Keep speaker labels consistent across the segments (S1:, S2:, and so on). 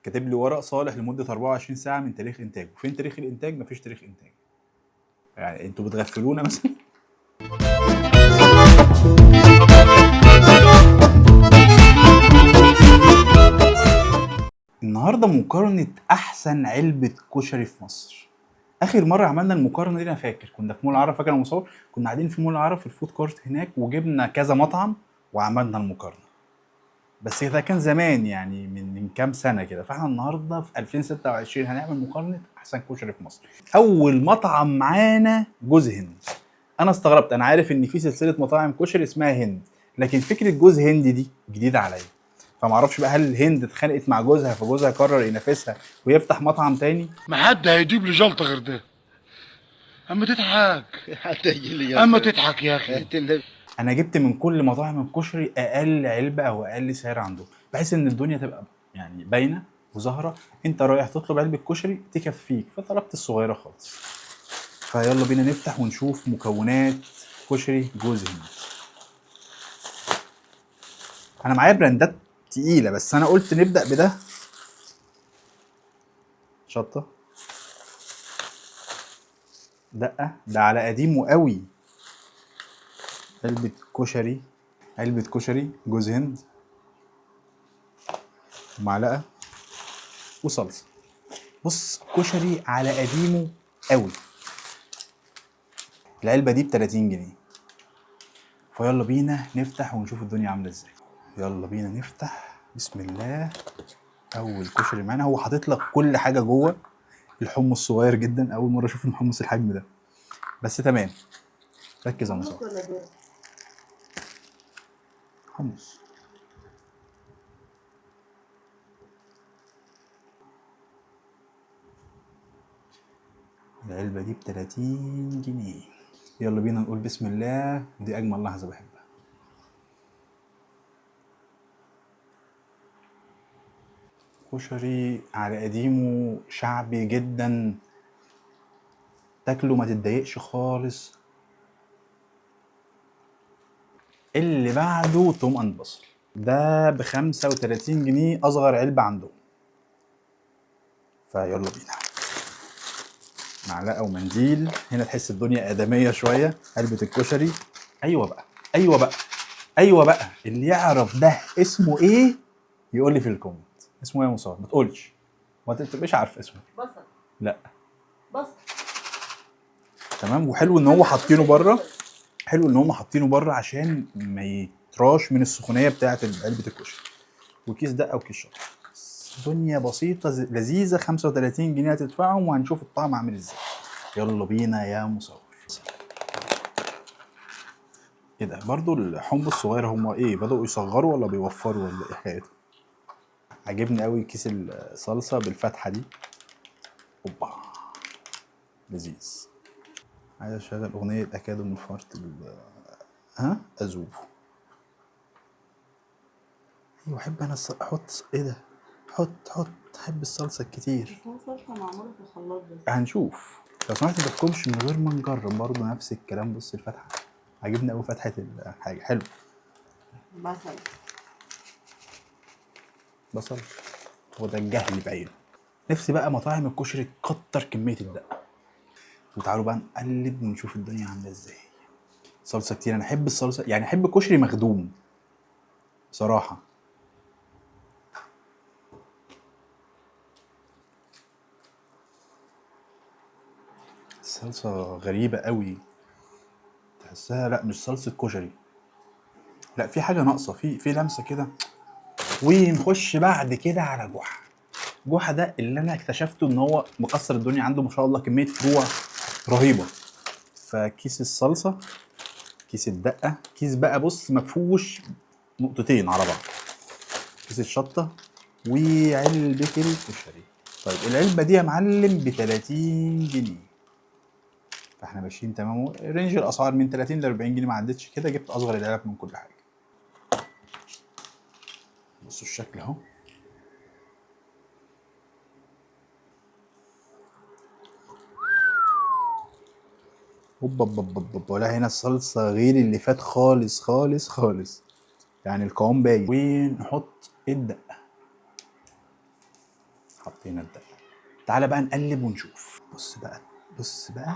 S1: كاتب لي ورق صالح لمدة 24 ساعة من تاريخ انتاجه. فين تاريخ الانتاج؟ مفيش تاريخ انتاج. يعني انتوا بتغفلونا مثلا؟ النهارده مقارنة احسن علبة كشري في مصر. اخر مرة عملنا المقارنة دي انا فاكر كنا في مول العرب، فاكر يا مصور؟ كنا قاعدين في مول العرب في ال food court هناك، وجبنا كذا مطعم وعملنا المقارنة. بس ده كان زمان، يعني من كام سنة كده. فاحنا النهارده في 2026 هنعمل مقارنة احسن كشري في مصر. اول مطعم معانا جوز هند. انا استغربت، انا عارف ان في سلسلة مطاعم كشري اسمها هند، لكن فكرة جوز هند دي جديدة عليا. فما اعرفش بقى، هل هند اتخانقت مع جوزها فجوزها قرر ينافسها ويفتح مطعم تاني؟
S2: ما حد هيجيب لي جلطة غير ده. اما تضحك
S3: حتى يجي لي
S2: اما تضحك يا اخي.
S1: انا جبت من كل مطاعم الكشري اقل علبة او اقل سعر عندهم، بحيث ان الدنيا تبقى يعني باينة وظاهره. انت رايح تطلب علبة كشري تكفيك، فطلبت الصغيرة خالص. فيلا بينا نفتح ونشوف مكونات كشري جوز هند. انا معايا براندات تقيلة، بس انا قلت نبدا بده. شطه، دقه، ده على قديمة قوي. علبة كشري، علبة كشري جوز هند، ومعلقة وصلصه. بص، كشري على قديمة قوي. العلبة دي ب 30 جنيه. فيلا بينا نفتح ونشوف الدنيا عامله ازاي. يلا بينا نفتح، بسم الله. اول كشري معانا، هو حاطط لك كل حاجة جوه. الحمص صغير جدا، اول مرة اشوف الحمص الحجم ده، بس تمام. ركز يا مصطفى.
S4: ولا ذرة؟
S1: حمص. العلبة دي ب 30 جنيه. يلا بينا نقول بسم الله، دي أجمل لحظة بحبها. كشري على قديمة، شعبي جدا، تاكله ما تتضايقش خالص. اللي بعده توم and بصل، ده ب 35 جنيه، اصغر علبة عندهم. فيلا بينا، معلقه ومنديل. هنا تحس الدنيا ادميه شوية. علبة الكشري، ايوه بقى، ايوه بقى، ايوه بقى. اللي يعرف ده اسمه ايه يقول لي في ال comment. اسمه ايه يا مصطفى؟ ما تقولش، ما تبقاش عارف اسمه.
S4: بصل.
S1: لا.
S4: بصل.
S1: تمام. وحلو ان هو حاطينه بره، حلو ان هم حاطينه بره عشان ما يتراش من السخونيه بتاعه علبة الكشري. وكيس دقه وكيس شطه، دنيا بسيطة لذيذة. 35 جنيه هتدفعهم، وهنشوف الطعم عامل ازاي. يلا بينا يا مصور. ايه ده برضو الحمص الصغير؟ هم ايه، بدأوا يصغروا ولا بيوفروا ولا ايه حكايتهم؟ عجبني قوي كيس الصلصه بالفتحة دي، اوبا لذيذ. عايز اشغل اغنية اكاد من فرط ها اذوب. ايوه احب انا احط ايه ده، حط حط، احب الصلصه الكتير.
S4: بس هو صلصة معمولة في الخلاط بس.
S1: هنشوف. لو سمحت ما تحكمش من غير ما نجرب. برضه نفس الكلام. بص الفتحة عجبني قوي، فتحه الحاجة حلو.
S4: بصل.
S1: بصل، هو ده الجهل بعينه. نفسي بقى مطاعم الكشري تكتر كمية الدقة. وتعالوا بقى نقلب ونشوف الدنيا عامله ازاي. صلصه كتير، انا احب الصلصه، يعني احب الكشري مخدوم بصراحة. الصلصه غريبة قوي، تحسها لا مش صلصه كشري، لا في حاجة ناقصه، في لمسه كده. ونخش بعد كده على جحا. جحا ده اللي انا اكتشفته ان هو مكسر الدنيا عنده ما شاء الله، كمية فروع رهيبة. فكيس الصلصه، كيس الدقة، كيس بقى بص ما فيهوش نقطتين على بعض، كيس الشطه، وعلبة الكشري. طيب العلبة دي يا معلم ب 30 جنيه، فاحنا ماشيين تمام. range الاسعار من 30 ل 40 جنيه، ما عدتش كده. جبت اصغر العلب من كل حاجة. بصوا الشكل اهو. هوبا هوبا هوبا هوبا. ولا هنا الصلصه غير اللي فات خالص خالص خالص، يعني القوام باين. ونحط الدقة. حطينا الدقة. تعالى بقى نقلب ونشوف. بص بقى، بص بقى،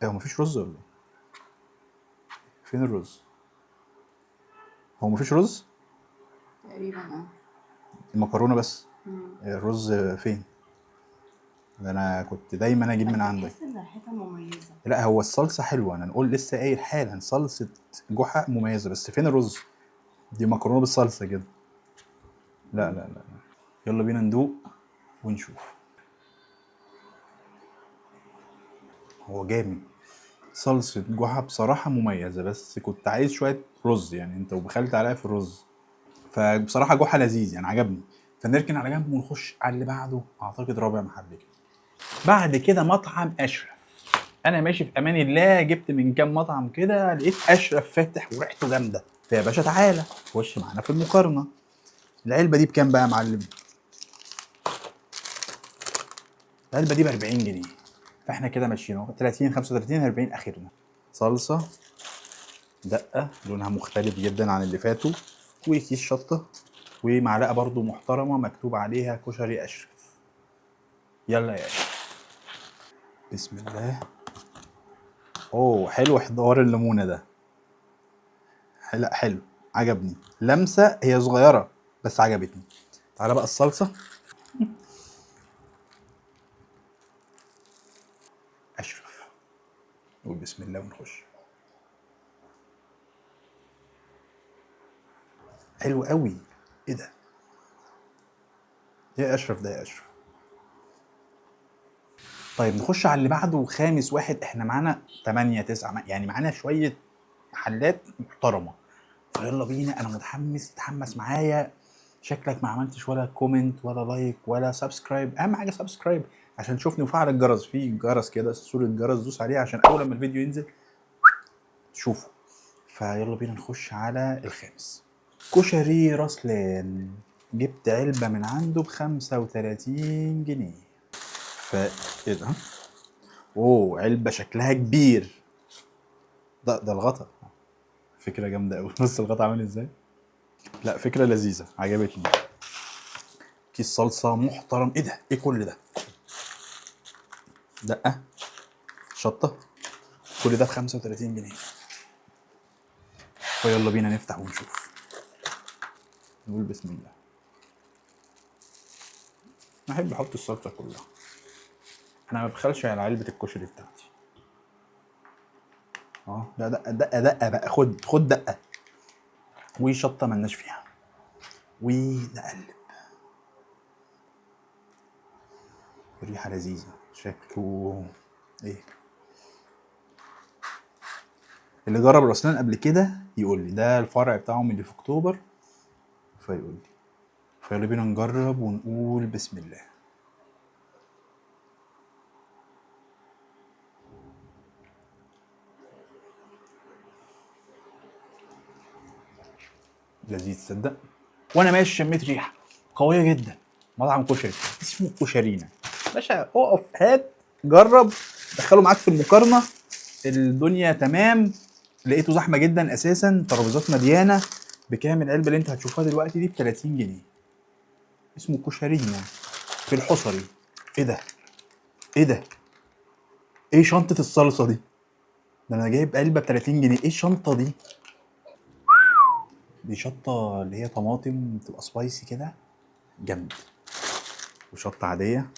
S1: هو مفيش رز ولا ايه؟ فين الرز؟ هو مفيش رز؟
S4: تقريبا اه.
S1: المكرونه بس. الرز فين؟ ده انا كنت دايما اجيب من
S4: بس
S1: عندك.
S4: تحس ان ريحتها مميزة.
S1: لا هو الصلصه حلوة، انا نقول لسه قايل حالا صلصه جحا مميزة، بس فين الرز؟ دي مكرونه بالصلصه كده. لا لا لا، يلا بينا ندوق ونشوف. هو جامد صلصه جحا بصراحة مميزة، بس كنت عايز شوية رز يعني، انت وبخلت عليا في الرز. فبصراحة جحا لذيذ يعني، عجبني. فنركن على جنب ونخش على اللي بعده، اعتقد رابع محل كده. بعد كده مطعم اشرف. انا ماشي في امان الله، جبت من كام مطعم كده، لقيت اشرف فاتح وريحته جامدة. فيا باشا تعالى خش معانا في المقارنة. العلبة دي بكام بقى يا معلم؟ العلبة دي ب 40 جنيه، فاحنا كده ماشيين اهو 30 35 40 اخرنا. صلصه دقه لونها مختلف جدا عن اللي فاتوا، وكيس شطه، ومعلقة برضو محترمه مكتوب عليها كشري اشرف. يلا يا اشرف، بسم الله. اوه حلو حوار الليمونه ده، لا حلو عجبني، لمسه هي صغيرة بس عجبتني. تعالى بقى الصلصه. اشرف، نقول بسم الله ونخش. حلو قوي. ايه ده؟ يا اشرف ده يا اشرف. طيب نخش على اللي بعده، وخامس واحد. احنا معانا 8 9 يعني معانا شوية محلات محترمه. فيلا بينا، انا متحمس، اتحمس معايا. شكلك ما عملتش ولا comment ولا like ولا subscribe. اهم حاجة subscribe عشان تشوفني، وفعل الجرس، في جرس كده صوره جرس دوس عليه عشان اول لما الفيديو ينزل تشوفه. فيلا بينا نخش على الخامس، كشري رسلان. جبت علبة من عنده ب 35 جنيه. ف ايه ده؟ اوه علبة شكلها كبير. ده الغطا، فكرة جامدة قوي. بص الغطا عامل ازاي. لا فكرة لذيذة عجبتني. كيس صلصه محترم. ايه ده؟ ايه كل ده؟ دقه، شطه، كل ده ب 35 جنيه. فيلا بينا نفتح ونشوف. نقول بسم الله. انا احب احط الصلصه كلها، انا ما ببخلش على علبة الكشري بتاعتي. لا دقه دقه دقه بقى، خد دقه. وشطه ملناش فيها. ونقلب. الريحة لذيذة، شكله ايه؟ اللي جرب الرسلان قبل كده يقول لي، ده الفرع بتاعهم اللي في اكتوبر، فيقول لي. فيلا بينا نجرب ونقول بسم الله. لذيذ تصدق. وانا ماشي شميت ريحه قوية جدا، مطعم كشري اسمه كشرينا. باشا اقف هات جرب، دخله معاك في المقارنة، الدنيا تمام. لقيته زحمة جدا اساسا، ترابيزات مليانة. بكام العلبة اللي انت هتشوفها دلوقتي دي؟ ب 30 جنيه. اسمه كشرينا في الحصري. ايه ده؟ ايه ده؟ ايه شنطه الصلصه دي؟ ده انا جايب علبة ب 30 جنيه، ايه الشنطة دي؟ دي شطه اللي هي طماطم تبقى سبايسي كده جامد، وشطه عادية،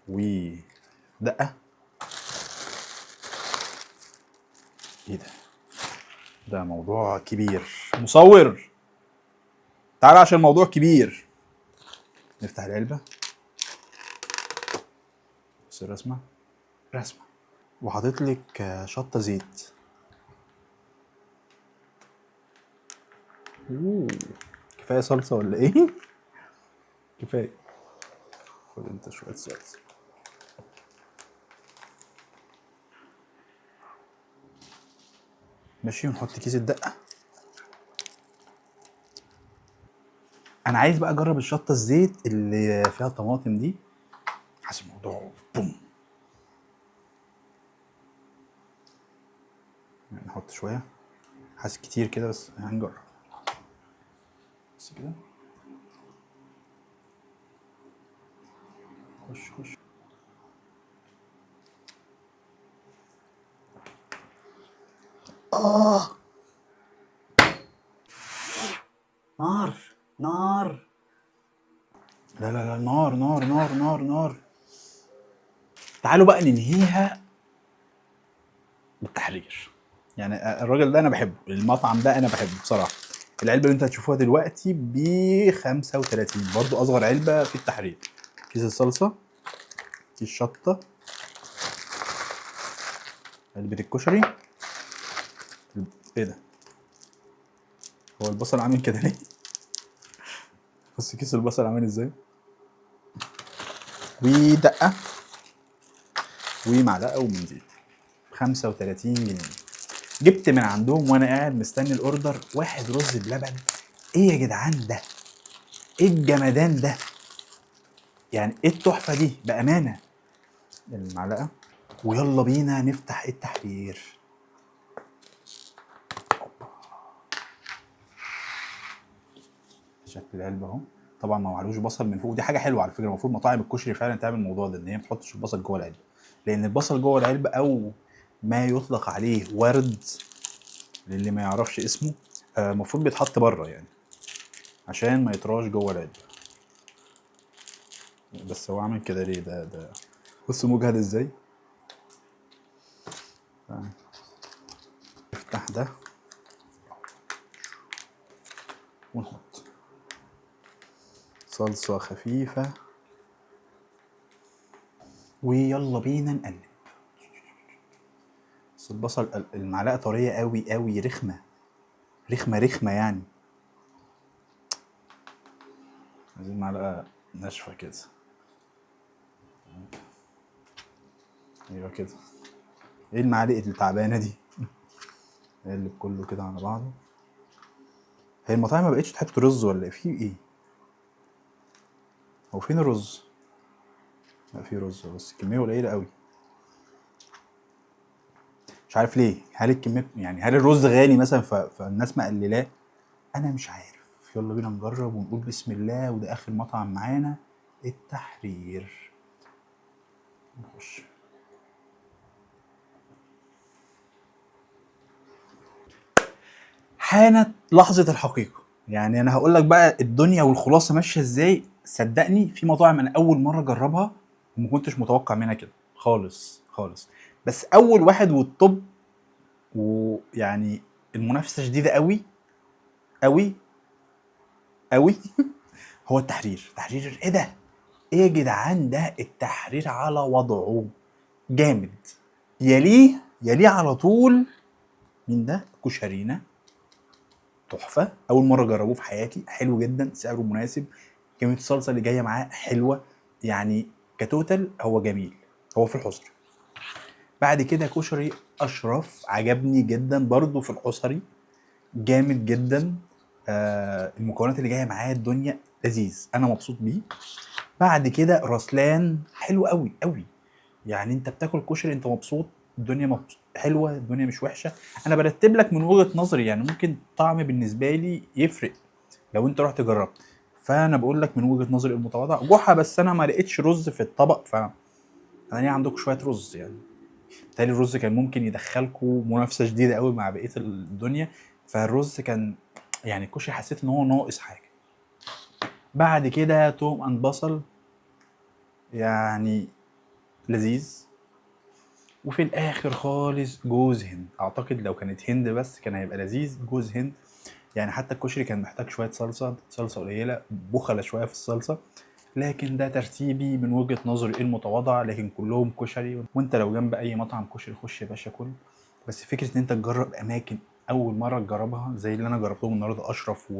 S1: ودقة. ايه ده؟ ده موضوع كبير. مصور تعالى عشان الموضوع كبير. نفتح العلبة، بص الرسمة، رسمه، وحاطط لك شطه زيت. اوه كفاية صلصه ولا ايه؟ كفاية. خد انت شوية صلصه. ماشي، ونحط كيس الدقة. انا عايز بقى اجرب الشطه الزيت اللي فيها طماطم دي، حاسس الموضوع بوم. نحط شوية، حاسس كتير كده بس هنجرب. بس كده. خش خش. آه نار نار، لا لا لا، نار نار نار نار نار. تعالوا بقى ننهيها بالتحرير. يعني الراجل ده انا بحبه، المطعم ده انا بحبه بصراحة. العلبة اللي انت هتشوفوها دلوقتي ب 35، برضو اصغر علبة في التحرير. كيس الصلصه، كيس شطه، علبة الكشري. ايه ده؟ هو البصل عامل كده ليه؟ بص كيس البصل عامل ازاي. ودقة ومعلقة ومنديل. 35 جنيه. جبت من عندهم وانا قاعد مستني ال order واحد رز بلبن. ايه يا جدعان ده؟ ايه الجمدان ده؟ يعني ايه التحفة دي بامانه؟ المعلقة، ويلا بينا نفتح التحرير. شكل العلبة اهو. طبعا ما معلوش بصل من فوق، دي حاجة حلوة على فكرة. المفروض مطاعم الكشري فعلا تعمل الموضوع ده، ان هي ما تحطش البصل جوه العلبة، لان البصل جوه العلبة او ما يطلق عليه ورد للي ما يعرفش اسمه، المفروض بيتحط بره يعني عشان ما يطراش جوه العلبة. بس هو عامل كده ليه؟ ده بص مجهد ازاي. نفتح ده ونحط صلصة خفيفة، ويلا بينا نقلب. بس البصل المعلقة طرية قوي قوي، رخمة رخمة رخمة يعني. عايزين معلقة ناشفة كده. ايوه كده. ايه المعالق التعبانة دي؟ نقلب كله كده على بعضه. هي المطاعم ما بقتش تحط رز ولا ايه؟ في ايه؟ هو فين الرز؟ لا في رز بس كمية قليلة قوي. مش عارف ليه. هل الكمية يعني هل الرز غالي مثلا فالناس مقللاه؟ انا مش عارف. يلا بينا نجرب ونقول بسم الله. وده اخر مطعم معانا، التحرير. نخش. حانت لحظة الحقيقة. يعني انا هقول لك بقى الدنيا والخلاصة ماشية ازاي. صدقني في مطاعم انا اول مرة اجربها وما كنتش متوقع منها كده خالص خالص. بس اول واحد والطب، ويعني المنافسة شديدة قوي قوي قوي هو التحرير. تحرير ايه ده؟ ايه يا جدعان ده؟ التحرير على وضعه جامد. يليه على طول مين ده؟ كشرينا، تحفة، اول مرة جربوه في حياتي، حلو جدا، سعره مناسب، كمية الصلصه اللي جاية معاه حلوة، يعني كتوتال هو جميل، هو في الحصري. بعد كده كشري اشرف عجبني جدا برضو في الحصري، جامد جدا. المكونات اللي جاية معاه الدنيا لذيذ، انا مبسوط بيه. بعد كده رسلان حلو قوي قوي، يعني انت بتاكل كشري انت مبسوط، الدنيا مبسوط، حلوة، الدنيا مش وحشة. انا برتب لك من وجهه نظري، يعني ممكن طعم بالنسبة لي يفرق لو انت رحت جربت، فانا بقول لك من وجهه نظري المتواضعة. جحا بس انا ما لقيتش رز في الطبق، ف انا ليه عندكم شوية رز يعني، بالتالي الرز كان ممكن يدخلكم منافسه شديدة قوي مع بقية الدنيا، فالرز كان يعني الكشري حسيت ان هو ناقص حاجة. بعد كده توم and بصل يعني لذيذ. وفي الاخر خالص جوز هند، اعتقد لو كانت هند بس كان هيبقى لذيذ. جوز هند يعني حتى الكشري كان محتاج شوية صلصه، صلصه قليله، بخله شوية في الصلصه، لكن ده ترتيبي من وجهه نظري المتواضعة، لكن كلهم كشري. وانت لو جنب اي مطعم كشري خش يا باشا كل، بس فكرة ان انت تجرب اماكن اول مرة تجربها زي اللي انا جربتهم النهارده، اشرف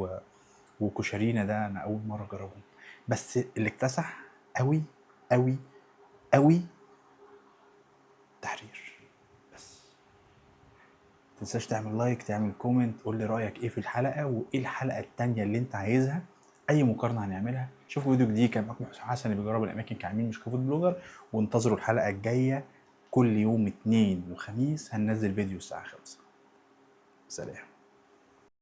S1: وكشرينا ده انا اول مرة اجربهم، بس اللي اكتسح قوي قوي قوي تحرير. بس متنساش تعمل like، تعمل comment، قول لي رايك ايه في الحلقة، وايه الحلقة التانية اللي انت عايزها، اي مقارنة هنعملها. شوفوا فيديو جديد كان معاكم حسام حسن اللي بيجرب الاماكن كعميل مش ك food blogger، وانتظروا الحلقة الجاية كل يوم 2 وخميس هننزل فيديو الساعة 5. سلام.